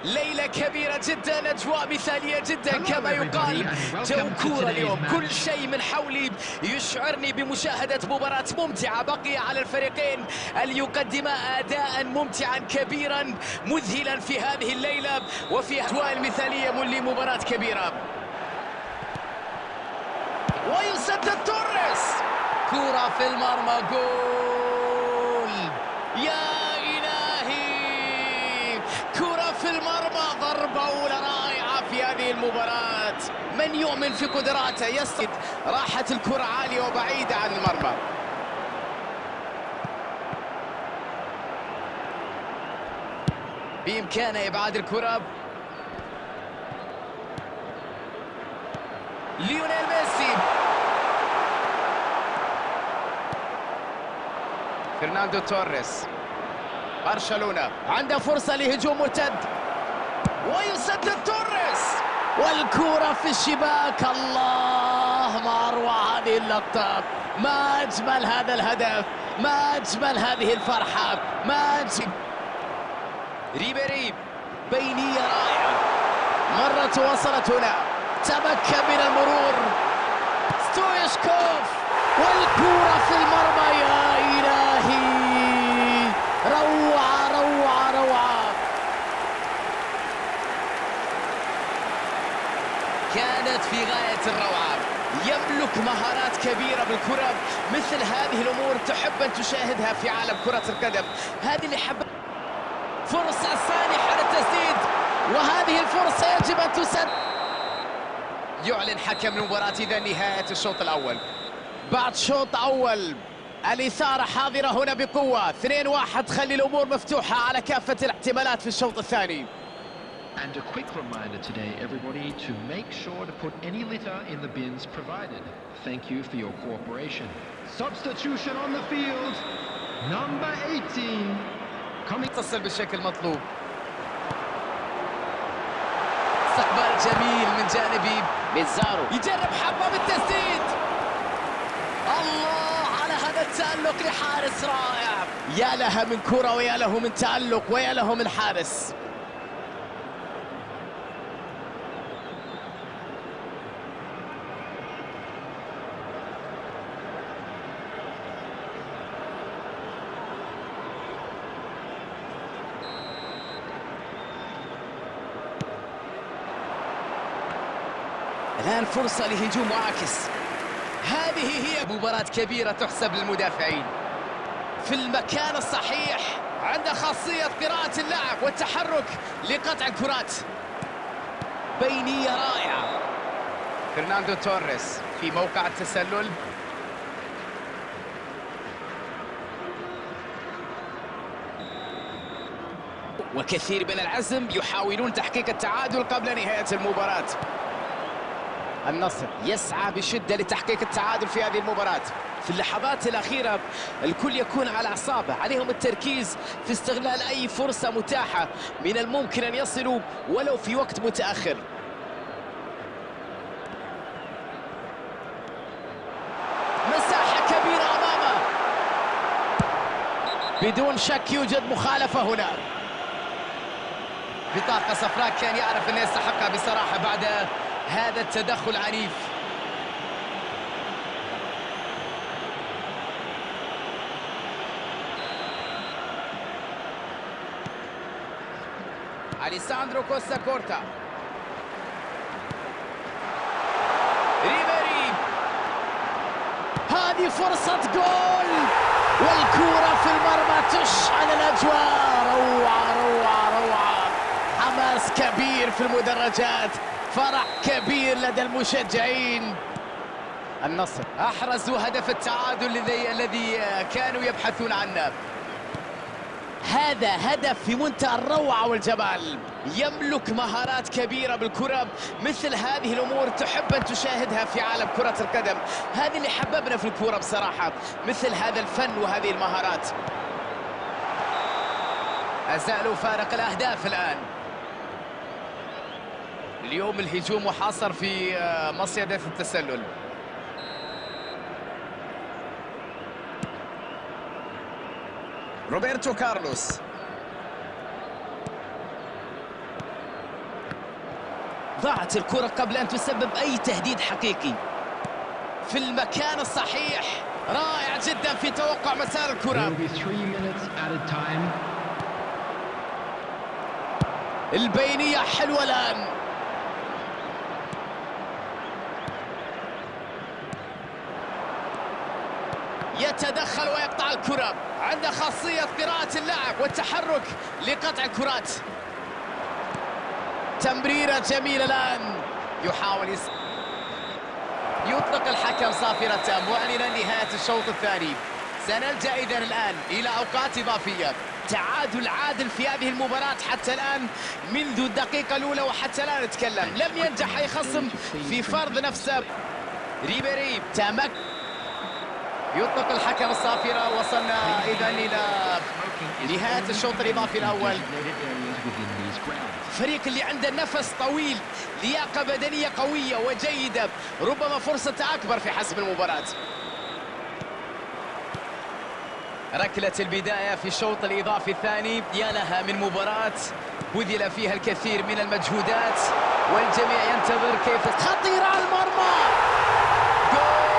ليلة كبيرة جدا، أجواء مثالية جدا كما يقال. جو كورة اليوم، كل شيء من حولي يشعرني بمشاهدة مباراة ممتعة. بقي على الفريقين أن يقدما أداء ممتعا كبيرا مذهلا في هذه الليلة وفي أجواء مثالية لمباراة كبيرة. ويسدد توريس، كرة في المرمى، جول يا إلهي، كرة في المرمى، ضربة أولى رائعة في هذه المباراة. من يؤمن في قدراته يصد، راحت الكرة عالية وبعيدة عن المرمى. بإمكانه إبعاد الكرة. ليونيل ميسي، فرناندو توريس، برشلونة عنده فرصة لهجوم مرتد ويسدد توريس والكرة في الشباك. الله، ما أروع هذه اللقطة، ما أجمل هذا الهدف، ما أجمل هذه الفرحة، ما أجمل. ريبيري، بينية رائعة، مرت وصلت هنا، تمكن من المرور ستويشكوف والكرة في المرمى. يا إلهي، روعة روعة روعة، كانت في غاية الروعة. يملك مهارات كبيرة بالكرة، مثل هذه الأمور تحب أن تشاهدها في عالم كرة القدم. هذه اللي حب. فرصة سانحة للتسديد، وهذه الفرصة يجب أن تسد. يعلن حكم المباراة إذا نهاية الشوط الأول. بعد شوط أول الإثارة حاضرة هنا بقوة. 2-1 تخلي الأمور مفتوحة على كافة الاحتمالات في الشوط الثاني. And a quick reminder today, everybody, to make sure to put any litter in the bins provided. Thank you for your cooperation. Substitution on the field, number 18. تصل بالشكل مطلوب. استقبال جميل من جانبي بيزارو، يجرب حبة بالتسديد. الله على هذا التألق لحارس رائع. يا لها من كرة ويا له من تألق ويا له من حارس. الآن فرصة لهجوم معاكس. هذه هي مباراة كبيرة تحسب للمدافعين، في المكان الصحيح، عنده خاصية قراءة اللعب والتحرك لقطع الكرات. بينية رائعة. فرناندو توريس في موقع التسلل. وكثير من العزم يحاولون تحقيق التعادل قبل نهاية المباراة. النصر يسعى بشدة لتحقيق التعادل في هذه المباراة. في اللحظات الأخيرة الكل يكون على أعصابه، عليهم التركيز في استغلال أي فرصة متاحة، من الممكن أن يصلوا ولو في وقت متأخر. مساحة كبيرة أمامه، بدون شك يوجد مخالفة هنا. بطاقة صفراء، كان يعرف أنه يستحقها بصراحة بعد هذا التدخل عنيف. أليساندرو كوستا كورتا، ريبيري، هذه فرصة جول والكرة في المرمى تشعل الأجواء. روعة روعة روعة، حماس كبير في المدرجات، فرح كبير لدى المشجعين. النصر أحرزوا هدف التعادل الذي كانوا يبحثون عنه. هذا هدف في منتهى الروعة والجمال. يملك مهارات كبيرة بالكرة، مثل هذه الأمور تحب أن تشاهدها في عالم كرة القدم. هذه اللي حببنا في الكرة بصراحة، مثل هذا الفن وهذه المهارات. أزالوا فارق الأهداف الآن. اليوم الهجوم محاصر في مصيدة التسلل. روبرتو كارلوس، ضاعت الكرة قبل أن تسبب أي تهديد حقيقي. في المكان الصحيح، رائع جدا في توقع مسار الكرة. البينية حلوة الآن. يتدخل ويقطع الكرة، عنده خاصية قراءة اللعب والتحرك لقطع الكرات. تمريرة جميلة الآن، يحاول يطلق الحكم صافرة معلنا نهاية الشوط الثاني. سنلجأ إذن الآن إلى أوقات إضافية. تعادل عادل في هذه المباراة حتى الآن منذ الدقيقة الأولى وحتى الآن نتكلم. لم ينجح أي خصم في فرض نفسه. ريبيري تمك يطلق الحكم الصافرة. وصلنا إذن إلى نهاية الشوط الإضافي الأول. فريق اللي عنده نفس طويل، لياقة بدنية قوية وجيدة، ربما فرصة أكبر في حسم المباراة. ركلة البداية في الشوط الإضافي الثاني. يا لها من مباراة بذل فيها الكثير من المجهودات والجميع ينتظر كيف. خطيرة على المرمى، جول!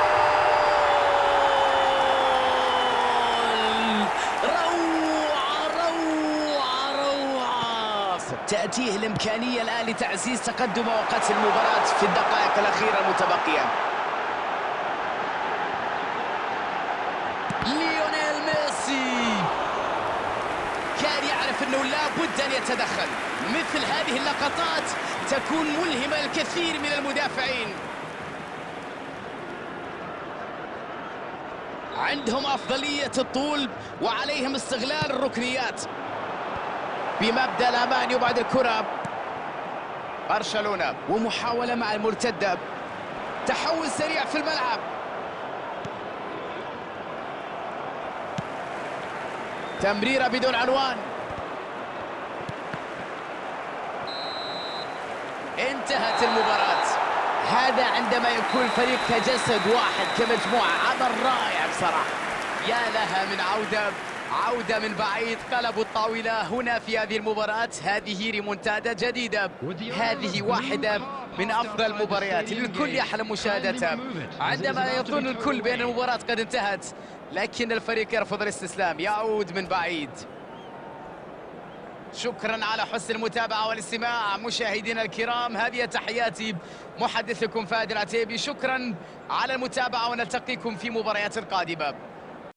روعة روعة روعة. تأتيه الإمكانية الآن لتعزيز تقدم وقت المباراة في الدقائق الأخيرة المتبقية. ليونيل ميسي كان يعرف أنه لا بد أن يتدخل. مثل هذه اللقطات تكون ملهمة للكثير من المدافعين. عندهم أفضلية الطول وعليهم استغلال الركنيات. بمبدأ الأمان يبعد الكرة. برشلونة ومحاولة مع المرتدة. تحول سريع في الملعب. تمريرة بدون عنوان. انتهت المباراة. هذا عندما يكون فريق كجسد واحد كمجموعة. عمل رائع بصراحة. يا لها من عودة من بعيد. قلبوا الطاولة هنا في هذه المباراة. هذه ريمونتادا جديدة. هذه واحدة من أفضل المباريات اللي الكل يحلم مشاهدتها. عندما يظن الكل بأن المباراة قد انتهت، لكن الفريق يرفض الاستسلام، يعود من بعيد. شكرا على حسن المتابعة والاستماع مشاهدينا الكرام. هذه تحياتي محدثكم فهد العتيبي. شكرا على المتابعة ونلتقيكم في مباريات قادمة.